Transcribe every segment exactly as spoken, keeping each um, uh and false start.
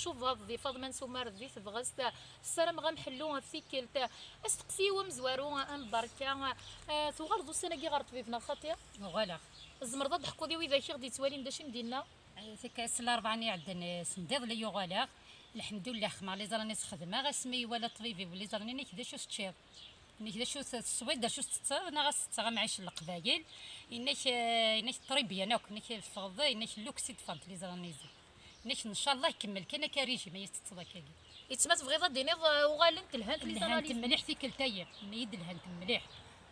Cubaḍ di Faḍma n Sumer di tebɣest. Ssarameɣ amḥellu ɣef tikkelt. Asteqsi-w amezwaru, ambarka, eh, tuɣaleḍ ussan-agi ɣer ṭṭbib neɣ xaṭi? Uɣaleɣ. Tzemreḍ ad d-teḥkuḍ i widak i ɣ-d-yettwalin d acu i m-d-yenna? Eh, tek-, s larebɛa-nni iɛeddan, eh, sendiḍ la yuɣaleɣ. Lḥemdullah, xedmeɣ liẓran i s-xedmeɣ, asmi iwala ṭṭbib-iw liẓran-nni, d acu teččiḍ? Inna-k d acu teswiḍ, d acu tettetteḍ, neɣ ad tetteɣ amɛic n leqbayel. Inna-k, eh, inna-k très bien akk, inna-k teffɣeḍ, inna-k luxe i d-ffɣent liẓran-nni zik. Inna-k ncallah kemmel kan akka régime ay tettetteḍ akkagi. Yettma tebɣiḍ ad d-tiniḍ, eh, uɣalent lhant les analyses? Lhant mliḥ tikkelt-ayi, inna-yi-d lhant mliḥ.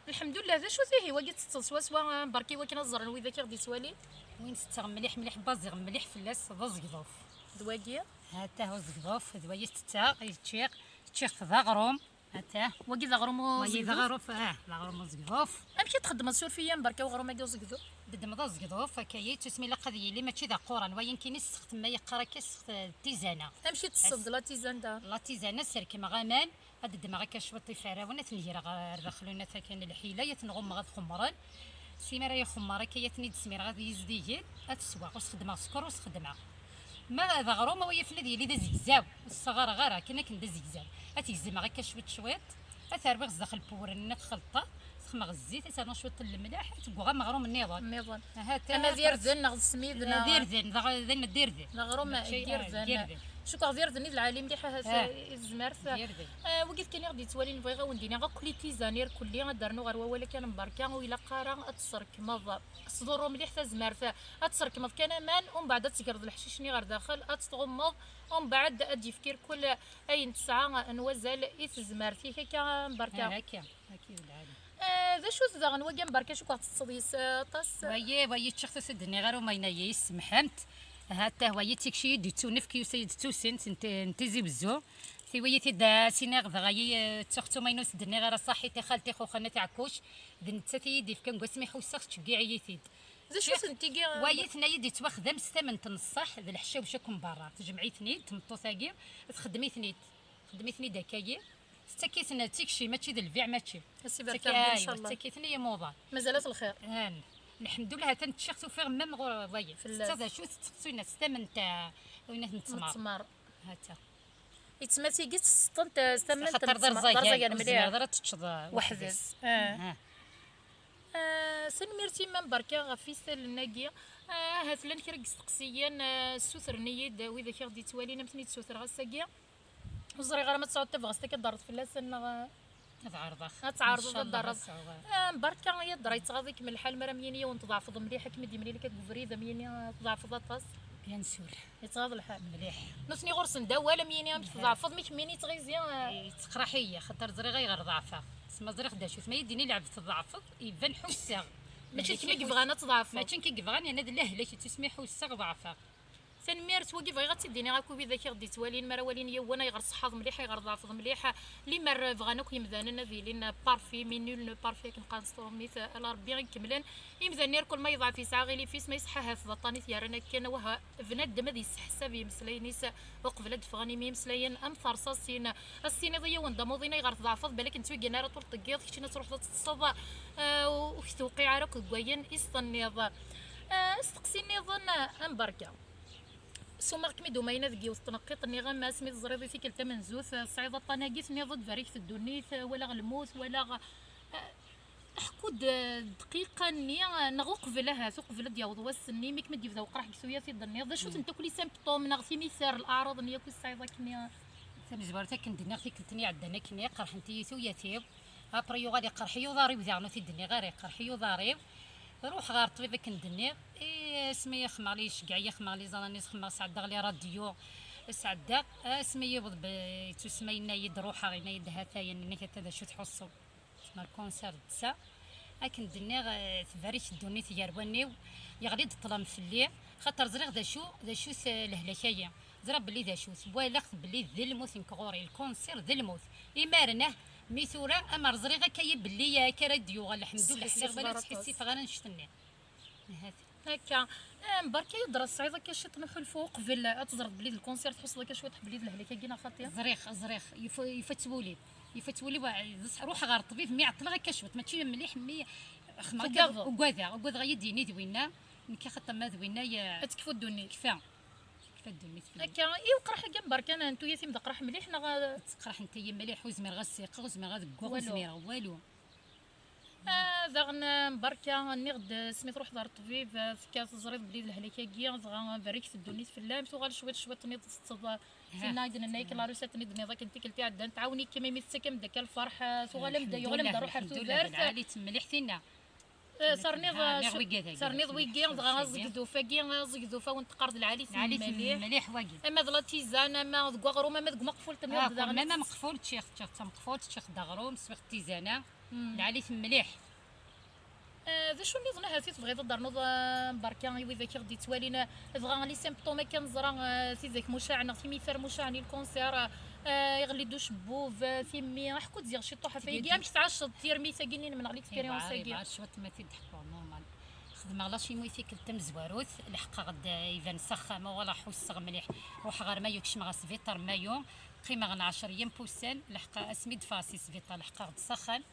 Lḥemdullah, d acu tihi wagi tettetteḍ swaswa, eh, berka i wakken ad ẓren widak i ɣ-d-yettwalin? Win tetteɣ mliḥ mliḥ, baziɣ mliḥ fell-as, d azegḍuf. D wagi? Ha-t-ah uzegḍuf, d wagi tetteɣ, i ččiɣ, ččiɣ-t d aɣrum. Atah. Wagi d aɣrum uzegḍuf? Wagi d aɣrum, ah, d aɣrum uzegḍuf. Amek i txeddmeḍ, suref-iyi, mbarka, uɣrum-agi uzegḍuf? Ddmeḍ azegḍuf, akka yettusmi ilaq ad yili mačči d aquran, wayen kini ssextem ma yeqqar akka ssextem d tizana. Amek i tesseḍ la tizana da? La tizana, sserkmeɣ aman, ad ddmeɣ akka cwiṭ iferrawen, ad ten-greɣ ar daxel, unat akan lḥila, ad ten-ɣummeɣ ad xemmren. Si mi ara ixemmer akka, ad ten-id-smireɣ ad yizdigen, ad sweɣ, ur s-xeddmeɣ sskeṛ, ur s-xeddmeɣ. Ma d aɣrum, awi afen ad yili d azegzaw, ur s-ɣareɣ ara, akken, akken d azegzaw. Ad t-gezmeɣ akka cwiṭ cwiṭ, ad t-rwiɣ zdaxel n wewren, ad t-xelṭeɣ, ad t-xemmeɣ zzit, ad s-rnuɣ cwiṭ n lemleḥ, ad t-ggeɣ am aɣrum nniḍen. Nniḍen. Ahat. Ama d irden neɣ d smid, neɣ d irden, d aɣ-, d ayen n d irden. D aɣrum n yirden. Cukkeɣ d irden i d lɛali mliḥ, ahat, i tezmert. D irden. Eh, wigid kan i ɣ-d-yettwalin, bɣiɣ ad wen-d-iniɣ akk les tisanes irkelli, ad d-rnuɣ ɣer wawal-agi n mbarka, ur ilaq ara ad tesserkmeḍ. Sḍurru mliḥ tazmert. Ad tesserkmeḍ kan aman, umbeɛd ad tegreḍ leḥcic-nni ɣer daxel, ad t-tɣummeḍ, umbeɛd ad d-yefk irkel ayen tesɛa n wazal i tezmert-ik, akka mbarka. Ah, akka, akka i d lɛali. Eh, d acu-t daɣen wagi mbarka, cukkeɣ tettetteḍ yes, eh, aṭas? Wayi, wayi, ččiɣ-t, ur s-d-nniɣ ara, umayna-yi, semḥemt. Ha-t-ah, wayi, d tikci i d-yettunefk, yusa-yi-d d tusint n ti-, n Tizi Wezzu. Tiwi-yi-t-id, eh, ad s-iniɣ dɣa yi, eh, ttuɣ-tt umayna, ur s-d-nniɣ ara, ṣaḥit i xalti, xuxen, a tiɛekkuc. D nettat i yi-d-ifkan deg wasmi ḥusseɣ, tceggiɛ-iyi-t-id. D acu-tent tigi? Wayi, tenna-yi-d yettwaxdam s tament n ṣṣeḥ d leḥcawec akk n berra. Tejmeɛ-iten-id tmeṭṭut-agi, txeddem-iten-id. Txeddem-iten-id akka-yi. Tettak-iten d tikci, mačči d lbiɛ, mačči. Tettak-, aywa, ncallah. Tettak-iten i yimuḍan. Mazal-as lxir. Han. Lḥemdullah, atan ččiɣ-t, ufiɣ même ɣur-, wayi. Fell-as. Tetta d acu, tetteɣ-tt, winna s tament, eh, winna n ttmer. N ttmer. Hatta. Yettma tigi tesseṭṭent, eh, s tament n ttmer, d rẓagan mliḥ. Ur tezmireḍ ara ad teččeḍ, eh, weḥd-s. Weḥd-s. Ah. Ah. Ah, tanemmirt i Imam Barka ɣef yisalen-agi. Ah, ahat llan kra n yisteqsiyen, ah, ssutren-iyi-d widak i ɣ-d-yettwalin, am ten-id-ssutreɣ ass-agi. Ur ẓriɣ ara ma tesɛuḍ tabɣest akka d-terreḍ fell-asen, neɣ, ah? Ad ɛerḍeɣ. Ad tɛerḍeḍ ad d-terreḍ. Ncallah ad sɛuɣ. Ah, Barka, ya ddra yettɣaḍ-ik lḥal, mi ara m-yini yiwen tḍeɛfeḍ mliḥ, ad kem-id-yemlil akka deg ubrid, am yini, ah, tḍeɛfeḍ aṭas? Bien sûr. Yettɣaḍ lḥal. Mliḥ. Nutni ɣur-sen d awal, am yini amek tḍeɛfeḍ, mi kemmini yettɣizi, ah. Yettqraḥ-iyi, xaṭer ẓriɣ ayɣer ḍeɛfeɣ. Sma ẓriɣ d acu-t, ma yi-d-ini lɛeb tḍeɛfeḍ, iban ḥusseɣ. Mačči d kemm i yebɣan ad tḍeɛfeḍ. Mačči nekk i yebɣan, yerna d lehlak, yettusmi ḥusseɣ ḍeɛfeɣ. Tanemmirt, wagi bɣiɣ ad tt-id-iniɣ akk i widak i ɣ-d-yettwalin, mi ara walin yiwen ayɣer tṣeḥḥaḍ mliḥ, ayɣer tḍeɛfeḍ mliḥ. Limer bɣan akk yimdanen ad ilin parfait, mais nul ne parfait, akken qqaren s trumit, ala Rebbi i ikemlen. Imdanen irkul ma yeḍɛef yesɛa aɣilif-is, ma yeṣeḥḥa ahat d aṭṭan i t-yerran akken, wah, bnadem ad yesseḥsab i yimeslayen-is uqbel ad d-ffɣen, imi imeslayen am terṣaṣin. Ad s-tiniḍ i yiwen d amuḍin ayɣer tḍeɛfeḍ, balak n ttwigan ara ṭul tteggiḍ, keččini ad truḥeḍ ad teṭṭseḍ, ah, ur k-tewqiɛ ara akk deg wayen i s-tenniḍ. Ah, asteqsi nniḍen, ah, am Barka. Sumaɣ-kem-id umayna deg yiwet tneqqiṭ, nniɣ-am asmi teẓriḍ i tikkelt tamenzut, ah, tesɛiḍ aṭṭan-agi, tenniḍ-d barek ddunit, ah, walaɣ lmut, walaɣ, ah, Ḥku-d, eh, dqiqa-nni, eh, neɣ uqbel ahat, uqbel ad d-yaweḍ wass-nni, mi kem-id-yebda weqraḥ deg tuyat i d-tenniḍ, d acu-tent akk les symptômes neɣ timitar, leɛraḍ-nni akk i tesɛiḍ akkenni? Tamezwarut akken d-nniɣ tikkelt-nni iɛeddan akkenni, qerḥent-iyi tuyat-iw. Après yuɣal iqerḥ-iyi uḍar-iw daɣen, ur t-id-nniɣ ara, iqerḥ-iyi uḍar-iw. Ruḥeɣ ɣer ṭṭbib akken d-nniɣ. I asmi xemmeɣ li iceggeɛ-iyi, xemmeɣ li ẓran-is, xemmeɣ sɛeddaɣ li radyu, sɛeddaɣ. Asmi yiweḍ b-, yettusma yenna-yi-d ruḥeɣ, yenna-yi-d ha-t-ayen, nniɣ-as ata d acu tḥusseḍ. Tma lkunsir d ta. Akken d-nniɣ, eh, tbarek ddunit gar wallen-iw, yeɣli-d ṭṭlam fell-i, xaṭer ẓriɣ d acu, d acu-t, eh, lehlak-ayi. Ẓriɣ belli d acu-t, walaɣ-t belli d lmut nekk ɣur-i, lkunsir d lmut. Imaren, ah, mi tura, amer ẓriɣ akka-yi belli akka ara d-yuɣal, lḥemdullah, ḥliɣ wala ttḥissifeɣ ara annect-nni. Ahat. Akka. Eh, mbarka, yudra tesɛiḍ akka ciṭ n uḥulfu uqbel ad teẓreḍ belli d lkunsir, tḥusseḍ akka cwiṭ belli d lehlak-agi neɣ xaṭi? Ẓriɣ, ẓriɣ. Yif-, yif-, ifa-tt wul-iw. Ifa-tt wul-iw, eh, ruḥeɣ ɣer ṭṭbib, mi ɛeṭṭleɣ akka cwiṭ, mačči mliḥ, mi xemmeɣ akka. Tugadeḍ? Ugadeɣ, ugadeɣ ad yi-d-yini d winna, nekk axaṭer ma d winna, eh, ad tekfu ddunit. Tekfa. Tekfa Ddunit fell-i. Akka, i uqraḥ-agi n Berka, n tuyat-im d aqraḥ mliḥ, neɣ? Teqraḥ n tayem mliḥ, ur zmireɣ ad seqeɣ, ur zmireɣ ad gguɣ, ur Walu. Zmireɣ walu. Ah, daɣen, ah, Berka, nniɣ-d, ah, asmi truḥeḍ ɣer ṭṭbib, ah, tekka teẓriḍ belli d lehlak-agi, dɣa, ah, berriket ddunit fell-am, tuɣal cwiṭ cwiṭ-nni teṭṭseḍ, ah, tinna i d-nenna-k, la recette-nni d-nniḍ akken tikkelt iɛeddan, tɛawen-ikem imi tettak-am-d akka lferḥ, ah, tuɣal-am-d, yuɣal-am-d Alḥemdullah, rruḥ ar alḥemdulillah, tudert. Lɛali-temliḥ tinna. Eh, terniḍ, Terniḍ, ah, terniḍ wigad-agi, terniḍ wigi, dɣa azegduf-agi, azegduf-a wen-teqqar d lɛali temliḥ. Mliḥ wagi. Ama d la tisane, ama deg uɣrum, ama deg umeqful, terniḍ daɣen. Ama meqful ččiɣ, ččiɣ d tameqfult, ččiɣ d aɣrum, swiɣ tizana. Hmm. Lɛali temliḥ. Eh, d acu nniḍen ahat i tebɣiḍ ad d-ternuḍ, eh, Berka, i widak i ɣ-d-yettwalin, eh, dɣa les symptômes akka neẓra, eh, tidak mucaɛen neɣ timitar mucaɛen i lkanser, eh, iɣelli-d ucebbub, eh, timmi, ḥku-d ziɣ ciṭuḥ ɣef wigi, amek tɛaceḍ tirmit-agi-nni-inem neɣ l'expérience-agi? Ibar, ibar, cwiṭ ma t-id-ḥkuɣ, normal. Xedmeɣ la chimiothérapie tamezwarut, leḥqeɣ-d, eh, iban s axxam, wala ḥusseɣ mliḥ. Ruḥeɣ ɣer Mayu, kecmeɣ ɣer sbiṭar Mayu, qqimeɣ n ɛecr yim n wussan, leḥqeɣ asmi d-ffɣeɣ si sbiṭar, leḥqeɣ-d s axxam.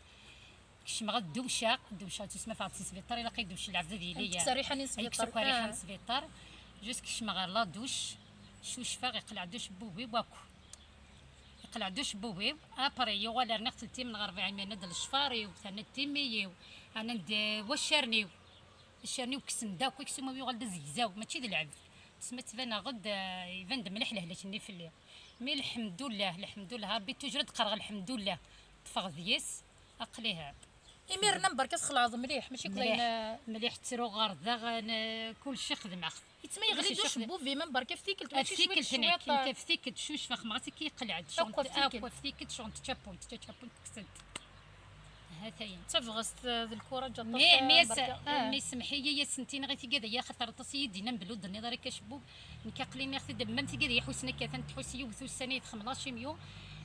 Kecmeɣ ad dewceɣ, dewceɣ ttusmafeɣ-d si sbiṭar, ilaq i dewc lɛebd ad yili. Ttserriḥen i sbiṭar. Ttserriḥen, ah, sbiṭar. Just kecmeɣ ɣer la douche, cucfeɣ, iqleɛ-d ucebbub-iw akk. Iqleɛ-d ucebbub-iw, après yuɣal rniɣ teltim neɣ rebɛa imir-nni d lecfar-iw, terna-d timmi-iw, rnan-d waccaren-iw. Accaren-iw kksen-d akk, aksum-iw yuɣal d azegzaw, mačči d lɛebd. Tessma ttbaneɣ-d, eh, iban-d mliḥ lehlak-nni fell-i. Mi lḥemdullah, lḥemdullah, Rebbi toujours ad d-qqareɣ lḥemdullah, ṭṭfeɣ deg-s, aql-i ha. Imiren am Berka txelɛeḍ mliḥ, mačči kul ayen, mliḥ, eh, mliḥ, ttruɣ ɣer daɣen, eh, kulci xedmeɣ-t. Yettma yeɣli-d ucebbub-im am Berka ɣef tikkelt, mačči cwiṭ cwiṭ. Nekk ɣef tikkelt cucfeɣ, xedmeɣ-tt akka yeqleɛ-d, akk ɣef tikkelt, cuɣent tčapunt, tčapunt, kksen-t. Hatayen. D tabɣest, eh, d lkuraǧ aṭas, mi, mi, eh, as-, Berka. Ah. Mi semḥ-iyi, ad asen-iniɣ i tigad-agi, axaṭer aṭas i yi-d-yennan belli ur d-tenniḍ ara akka acebbub. Nekk aql-i nniɣ-t-id, mam tigad-agi ḥussen akka, atan tḥuss yiwet ussan ay txemmel acimyu.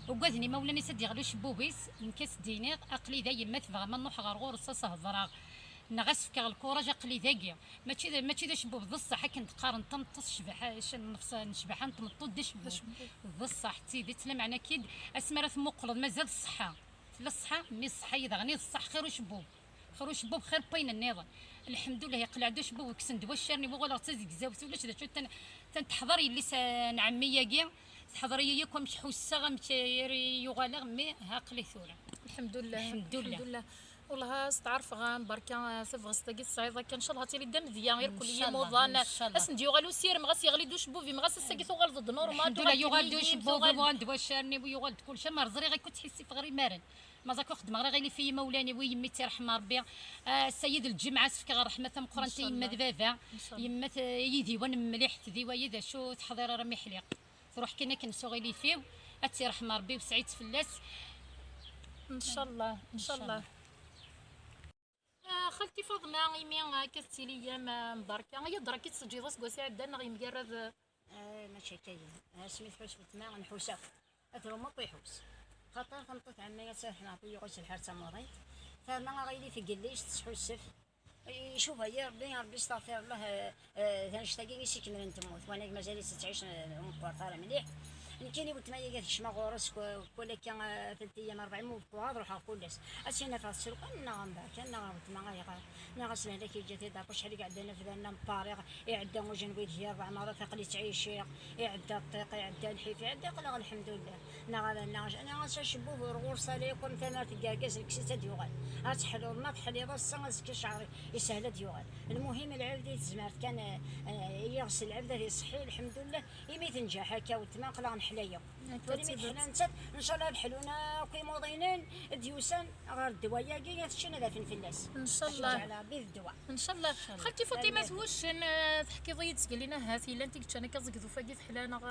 Ugaden imawlan-is ad d-yeɣli ucebbub-is, nekk ad s-d-iniɣ, aql-i da, yemma tebɣa ma nruḥ ɣer ɣur-s ad s-hedreɣ, neɣ ad s-fkeɣ lkuraǧ, aql-i dagi. Mačči d, mačči d acebbub, d ṣṣeḥ, akken d-qqaren, tameṭṭut tecbeḥ, c-, nnefs n ccbaḥa n tmeṭṭut d acebbub. D acebbub. D ṣṣeḥ, d tidet, lameɛna-k-id, asmi ara temmuqleḍ, mazal d ṣṣeḥḥa. Tella ṣṣeḥḥa, mi ṣṣeḥḥa-yi daɣen i d ṣṣeḥ, xir ucebbub. Xir ucebbub, xir n wayen nniḍen. Lḥemdullah, yeqleɛ-d ucebbub, kksen-d waccaren-iw, uɣaleɣ d tazegzawt, ulac d acu, tan-, tanteḥḍer yelli-s, eh, n ɛemmi-agi, teḥḍer-iyi yakk amek ḥusseɣ, amek i uɣaleɣ, mi ha aql-i tura. Lḥemdullah. Lḥemdullah. Lḥemdullah. Wellah, steɛṛfeɣ, ah, Berka, ah, tabɣest-agi tesɛiḍ akka, ncallah ad tili d amedya irkel n yimuḍan. Ncallah, ncallah. Ad sen-d-yuɣal usirem, ɣas yeɣli-d ucebbub-im, ɣas ass-agi tuɣaleḍ-d normal, lḥemdullah, tuɣal yuɣal-d ucebbub, tuɣal-d waccaren-iw, yuɣal-d kulci, ma ẓriɣ akk ttḥissifeɣ ɣer imaren. Mazal ur xeddmeɣ ara aɣilif i yimawlan-iw, i yemmi, ad tt-iṛḥem Ṛebbi. Ah, ass-agi d lǧemɛa, as-fkeɣ ṛṛeḥma tameqqrant i yemma d baba. Ncallah. Yemma t-, i d-iwan mliḥ, tdiwa-yi d acu, teḥḍir ara mi ḥliɣ. Truḥ kan akken s uɣilif-iw, ad tt-iṛḥem Ṛebbi, wesɛit fell-as. Ncallah, ncallah. Ah, xalti Faḍma, imi akka tettili yam, ah, Berka, aya d-, akka i d-teǧǧiḍ aseggas iɛeddan neɣ yemgarad? Ah, mačči akka-yi. Asmi tḥus weltma, nḥus akk. Ad trum akk iḥus. Xaṭer tameṭṭut ɛemmi ad tt-iṛḥem Ṛebbi, yuɣal s lḥal d tamuḍint. Terna aɣilif deg yelli-s, tesḥussef. Icuba-yi Ṛebbi, Ṛebbi, astaɣfirullah, eh, eh, d annect-agi i s-ikemmlen temmut. Wanag mazal-itt tettɛic, eh, ur meqqret ara mliḥ. Nekkini weltma-agi ad kecmeɣ ɣur-s, ku-, kul akka, eh, telt ayyam, ṛebɛ ayyam, ur wwiɣ ad ruḥeɣ kul ass. Ad tt-in-afeɣ tettru kan, neɣ mbeɛd kan, neɣ weltma ayɣer? Neɣ s lehlak yeǧǧa-t-id, acḥal i iɛeddan afdan-a n Pariɣ, iɛedda ujenwi deg-i ṛebɛ marat, aql-i ttɛiciɣ, iɛedda ṭṭiq, iɛedda lḥif, iɛedda aql-aɣ lḥemdullah. Neɣ ala, neɣ, neɣ s acebbub ur ɣur-s ala yakk am tamart n yergazen, kkes-itt ad d-yuɣal. Ad teḥluḍ, ma teḥliḍ ass-a, azekka cceṛ yeshel ad d-yuɣal. Lmuhim, lɛebd i tezmert kan, eh, eh, yeɣs lɛebd ad iṣeḥḥi, lḥemdullah, imi tenǧeḥ akka weltma, aql-aɣ neḥla yakk. Akka tura imi d tidet. Teḥla nettat, ncallah ad ḥlun akk imuḍinen d-yusan ɣer ddwa-agi, ad ččen ad afen fell-as. Ncallah. Ad tt-yeǧɛel Ṛebbi d ddwa. Ncallah. Ncallah. Xalti Faṭima, amen. Twuccen, eh, teḥkiḍ-iyi-d seg lina, ahat yellan ti yeččan akka azegḍuf-agi teḥla, neɣ?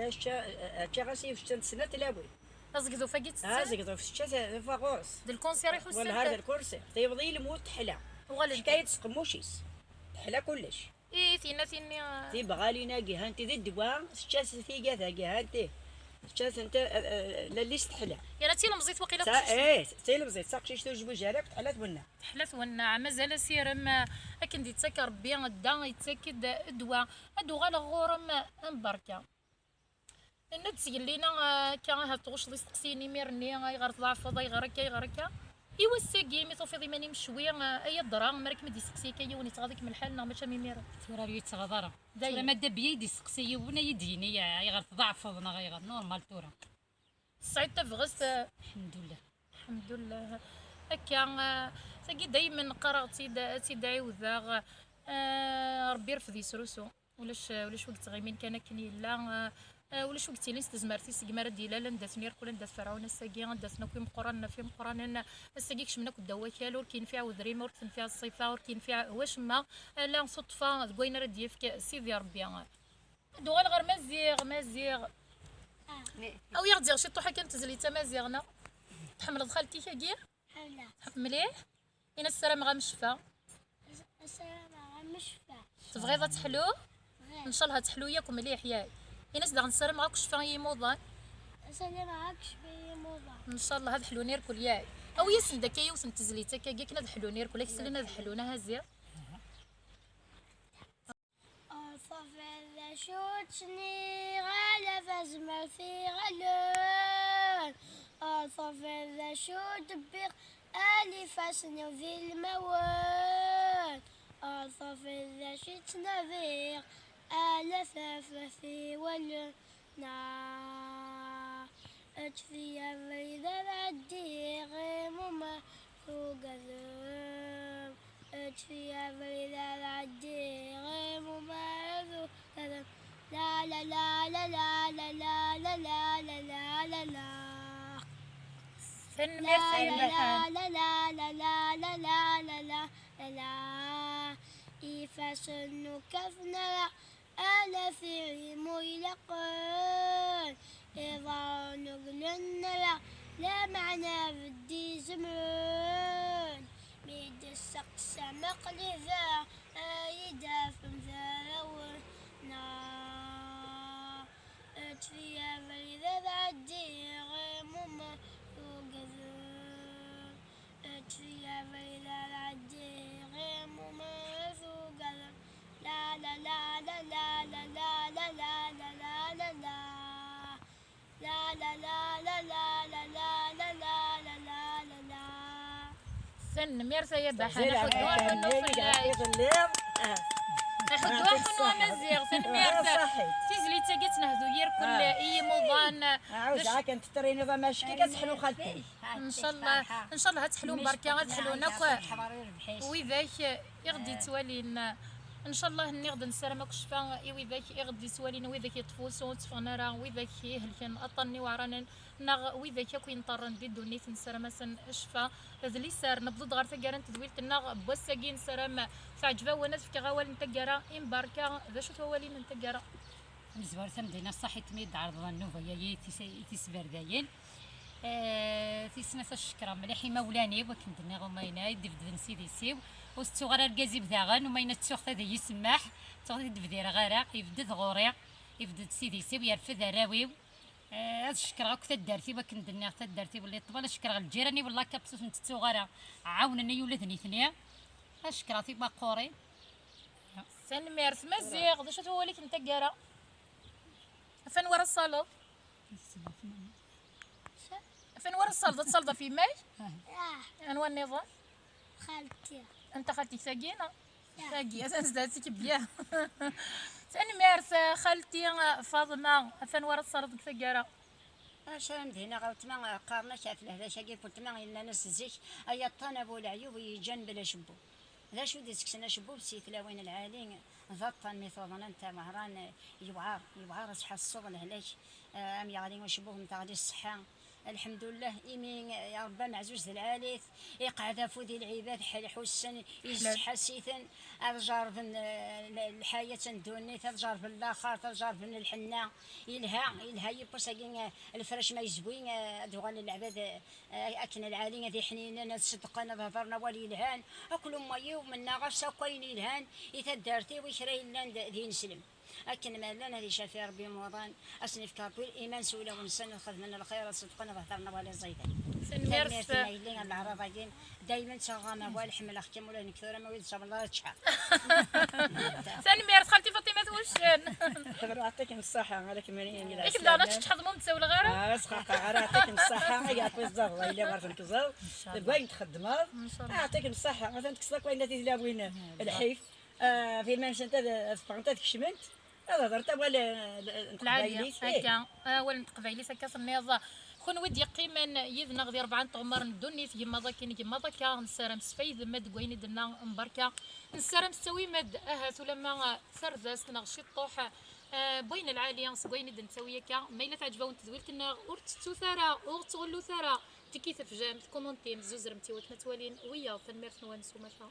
Akka, akka ɣas i yeččan snat tlawin. Azegḍuf-agi tessen? Ah, azegḍuf tečča, tufa ɣur-s. D lkunsir i ḥussen? Wellah, d lkunsir. Tiweḍ i lmut teḥla. Uɣalent. Teḥka-yi-d s qemmuc-is. Teḥla kullec. I tinna tinni, ah, tibɣalin-agi, hanti d ddwa, tečča-t tigad-agi, hanti. Tečča-tent, eh, eh, lallis teḥla. Yerna d tilemẓit waqila teqcict. Eh, d tilemẓit, d taqcict ur tezwiǧ ara, teḥla twenneɛ. Teḥla twenneɛ, mazal asirem, ah, akken d-yettak Rebbi, da yettak-d ddwa. Ad d-uɣaleɣ ɣur-m, ah, am Berka. Yenna-d seg llina, ah, akka, ahat tɣucceḍ isteqsiyen imir-nni, ayɣer tḍeɛfeḍ, ayɣer akka, ayɣer akka? I wass-agi, mi tufiḍ iman-im ccwi, eh, ay adra, mi ara kem-id-yesteqsi akka yiwen, yettɣaḍ-ikem lḥal neɣ mačči am imir? Tura ur yettɣaḍ ara. Dayen. Tura ma dda Bya i d-isteqsi yiwen, ay d-yini, eh, ayɣer tḍeɛfeḍ neɣ ayɣer, normal tura. Tesɛiḍ tabɣest, eh? Lḥemdullah. Lḥemdullah. Akka, eh, tagi daymen qqareɣ-tt-id, ad tt-id-ɛiwdeɣ. Eh, Ṛebbi irfed yesrusu. Ulac, ulac wi yettɣimin kan akken yella. Eh, ulac wi yettilin s tezmert-is segmi ara d-ilal, anda-ten irkul, anda-t Ferɛun ass-agi, anda-ten akk imeqqranen ɣef imeqqranen. Ass-agi kecmen akk ddaw wakal, ur k-yenfiɛ udrim, ur k-tenfiɛ ṣṣifa, ur k-yenfiɛ wacemma, ala tuṭṭfa deg wayen ara d-yefk Sidi Ṛebbi. Ad uɣaleɣ ɣer Maziɣ, Maziɣ. Awi-aɣ-d ziɣ ciṭuḥ akken tezlit tamaziɣt, neɣ? Tḥemmleḍ xalti-k-agi? Ḥemmleɣ. Mliḥ? Ini-as ssarameɣ-am ccfa. Ssarameɣ-am ccfa. Tebɣiḍ ad teḥlu? Bɣiɣ. Ncallah ad teḥlu yakk mliḥ, yak. Ini-as daɣen ssarameɣ-ak ccfa i yimuḍan. Ssarameɣ-ak ccfa i yimuḍan. Ncallah ad ḥlun irkul, yak. Awi-yasen-d akka yiwet n tezlit akka, akken ad ḥlun irkul, ad k-slen ad ḥlun, aha ziɣ. Ur tufiḍ d acu ttniɣ, ala tazmert iɣallen. Ur tufiḍ d acu d-wwiɣ, ala ifassen-iw d ilmawen. Ur tufiḍ d acu ttnadiɣ, ala tafat i wallen. Neɣ eǧǧ-iyi abrid ad ɛeddiɣ, imuma tugadem. Eǧǧ-iyi abrid ad ɛeddiɣ, imuma tugadem. La la la la la la la la la la la la la. Tanemmirt ay La la Baḥan. La la la la la la la la la la. Ifassen ur kkaten ara, ala tiɣimu ilaqen. Iḍarren ur glen ara, lameɛna beddi zemren. Mi d-testeqsam aql-i da, ad yi-d-tafem d arraw-nneɣ. Eǧǧ-iyi abrid ad ɛeddiɣ, imuma tugadem. Eǧǧ-iyi abrid ad ɛeddiɣ, imuma tugadem. La la la la la la la la la la la la la. La la la la la la la la la la la la la. Tanemmirt ay Baḥan. Aḥuddu aḥunnu n uṣilay. Aḥuddu aḥunnu amaziɣ. Tanemmirt. Tizlit-agi ad tt-nehdu yir kull i yimuḍan. Ɛawdeɣ akken tettṛiniḍ amack-ik, ad teḥlu xalti. Ncallah, ncallah ad teḥlum barka, ad ḥlun akk widak i ɣ-d-yettwalin. Ncallah, nniɣ-d, nessaram akk ccfa i widak i ɣ-d-yettwalin, widak yeṭṭef wusu ur tteffɣen ara, widak ihelken, aṭṭanen iweɛranen, neɣ widak akk yenṭerren di ddunit, nessaram-asen ccfa d liser. Newweḍ-d ɣer taggara n tedwilt-nneɣ n wass-agi, nessaram teɛǧeb-awen. Ad fkeɣ awal n taggara i Mbarka. D acu-t wawal-im n taggara? Tamezwarut, am dinna ṣaḥit mi d-ɛerḍeḍ nnuba-agi i tis-, i tisberdayin. Eh, tis snat, ad cekkreɣ mliḥ imawlan-iw, akken d-nniɣ, umayna i d-ibedden s idis-iw. Ur tettuɣ ara argaz-iw daɣen, umayna ttuɣ-t ad iyi-semmeḥ, ttuɣ-t i d-bdireɣ ara, ibedd-d ɣur-i, ibedd-d s idis-iw, yerfed arraw-iw. Eh, ad cekkreɣ akk taddart-iw, akken d-nniɣ, taddart-iw n Liṭwal, ad cekkreɣ lǧiran-iw n Lakapsut, ur ten-ttuɣ ara, ɛawnen-iyi ula d nitni. Ad cekkreɣ tiwaqqurin. Tanemmirt. Maziɣ, d acu-t wawal-ik n taggara? Ɣef anwa ara tsalleḍ? Ɣef anwa ara tsalleḍ? Ad tsalleḍ ɣef yemma-k? Ah. Anwa nniḍen? Xalti. Anta xalti-k, tagi, neɣ? Ah. Tagi, atan sdat-k Bya. Tanemmirt, xalti Faḍma. Ɣef anwa ara tsalleḍ deg taggara? Acu ara m-d-iniɣ a weltma, qqaren-ak ɣef lehlak-agi n weltma, yennan-as zik, ay aṭṭan a bu leɛyub i yeǧǧan bla acebbub. D acu i d-ittekksen acebbub si tlawin lɛali, d aṭṭan mi tuḍnent, a Mehran, yewɛer, yewɛer ad tḥasseḍ lehlak, eh, am yeɣli ucebbub n teɣli ṣṣeḥḥa. Lḥemdullah, imi, eh, Ṛebbi ameɛzuz d lɛali-t, iqeɛɛed afud i lɛibad, ḥel-, ḥussen, yesseḥḥas-iten, ad ǧarben, eh, l-, lḥayat n ddunit, ad ǧarben laxert, ad ǧarben lḥenna. Yelha, yelha yiwwas-agi, eh, lefrac ma yezwi, eh, ad uɣalen leɛbad, eh, akken lɛali ad iḥninen, ad ṣeddqen, ad hedren awal yelhan. Akk lemwayi-w mennaɣ-as akk ayen yelhan i taddart-iw, i kra yellan d, d ineslem. Akken ma llan, ad icafi Rebbi imuḍan, ad sen-ifk Rebbi iman s wulawen-nsen, ad xedmen lxir, ad ṣedqen, ad heḍren awal iẓiden. Tanemmirt. Tanemmirt i Mayli am leɛraḍ-agi, daymen ttaɣeɣ-am awal, ḥemmleɣ-kem ula d nekk tura, ma wid ttawleḍ ara ččḥeɣ. Tanemmirt xalti Faṭima Twuccen. Xeber, ɛṭikem ṣṣaḥa, ala kem-inin. Ikem daɣen ad teččḥeḍ ma ur m-tsawleɣ ara. Ah, sxaqeɣ ara, ɛṭikem ṣṣaḥa, ay ɛṭi ẓẓaḍ, ay la ɣer tnekẓeḍ deg wayen txeddmeḍ. Ah, ɛṭikem ṣṣaḥa, atan tekkseḍ akk ayen tilawin, lḥif. Ah, fi ma nsent ad, ad ffɣent, ad kecment, ad hedrent awal, eh, n Lɛali, teqbaylit. Eh. Akka, awal n teqbaylit akka tenniḍ. Kunwi d-yeqqimen yid-neɣ di rebɛa n tɣemmar n ddunit, gemmaḍ akin, gemmaḍ akka, nessaram tesfaydem-d deg wayen i d-tenna Mbarka. Nessaram tettawim-d ahat ulamma tardast neɣ ciṭṭuḥ, eh, n wayen lɛali seg wayen i d-nettawi akka. Ma yella teɛǧeb-awen tedwilt-nneɣ, ur tettut ara, ur tettɣullut ara. Tiki tefjam, tkumuntim, tzuzrem-tt i wakken ad twalin wiyaḍ. Tanemmirt-nwen s umata.